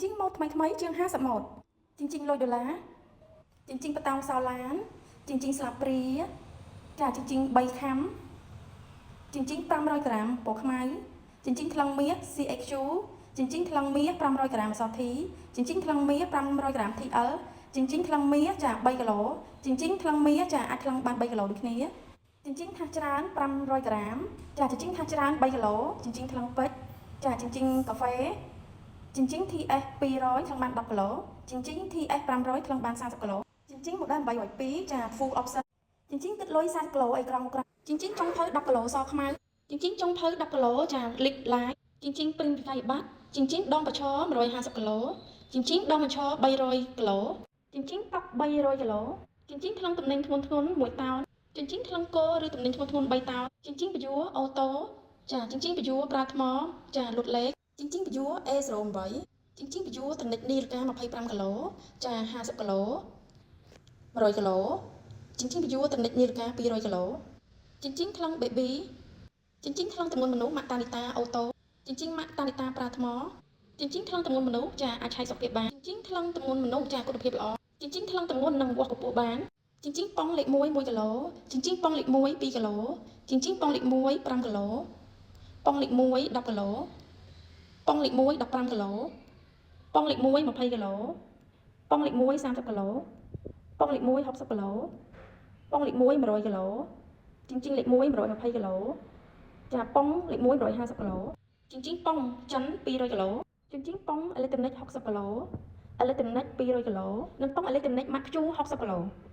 ជីងម៉ូតថ្មីថ្មីជាង50ម៉ូតជីងជីងលុយដុល្លារជីងជីងបតោងសោឡានជីងជីងស្លាបព្រាចាជីងជីង3ខាំជីងជីង500ក្រាមពណ៌ខ្មៅជីងជីងថ្លឹងមាស CXQ ជីងជីងថ្លឹងមាស500ក្រាមអក្សរ T ជីងជីងថ្លឹងមាស500ក្រាម TL ជីងជីងថ្លឹងមាសចា3គីឡូជីងជីងថ្លឹងមាសចាអាចថ្លឹងបាន3គីឡូដូចគ្នាជីងជីងថាសច្រើន500ក្រាមចាជីងជីងថាសច្រើន3គីឡូជីងជីងថ្លឹងពេជ្រចាជីងជីងកាហ្វេ ជីងជីង TS 200ថ្លឹងបាន10គីឡូជីងជីង TS 500ថ្លឹងបាន30គីឡូជីងជីង model 802ចា full option ជីងជីងគិតលុយ40គីឡូអេក្រង់ក្រជីងជីងចុងភៅ10គីឡូសខ្មៅជីងជីងចុងភៅ10គីឡូចា lip light ជីងជីងព្រីមវិក័យប័ត្រជីងជីងដងប្រឈរ150គីឡូជីងជីងដងបញ្ឈរ300គីឡូជីងជីងតុក300គីឡូជីងជីងថ្លឹងទំនិញធ្ងន់ធ្ងរ1តោនជីងជីងថ្លឹងគោឬទំនិញធ្ងន់ធ្ងរ3តោនជីងជីងពយួរ auto ចាជីងជីងពយួរប្រើថ្មចាលុតលេខជីងជីងពយួរ A08 ជីងជីងពយួរត្រនិចនីលកា25គីឡូចា50គីឡូ100គីឡូជីងជីងពយួរត្រនិចនីលកា200គីឡូជីងជីងថ្លឹង baby ជីងជីងថ្លឹងទម្ងន់មនុស្សម៉ាក់តានីតា auto ជីងជីងម៉ាក់តានីតាប្រើថ្មជីងជីងថ្លឹងទម្ងន់មនុស្សចាអាចឆែកសុខភាពបានជីងជីងថ្លឹងទម្ងន់មនុស្សចាគុណភាពល្អជីងជីងថ្លឹងទម្ងន់និងវាស់កម្ពស់បានជីងជីងប៉ុងលេខ1 1គីឡូជីងជីងប៉ុងលេខ1 2គីឡូជីងជីងប៉ុងលេខ1 5គីឡូប៉ុងលេខ1 10គីឡូប៉ុងលេខ1 15គីឡូប៉ុងលេខ1 20គីឡូប៉ុងលេខ1 30គីឡូប៉ុងលេខ1 60គីឡូប៉ុងលេខ1 100គីឡូជីងជីងលេខ1 120គីឡូចាប៉ុងលេខ1 150គីឡូជីងជីងប៉ុងចិន200គីឡូជីងជីងប៉ុងអេឡិចត្រូនិក60គីឡូអេឡិចត្រូនិក200គីឡូនិងប៉ុងអេឡិចត្រូនិកម៉ាក់ខ្ជូ60គីឡូ។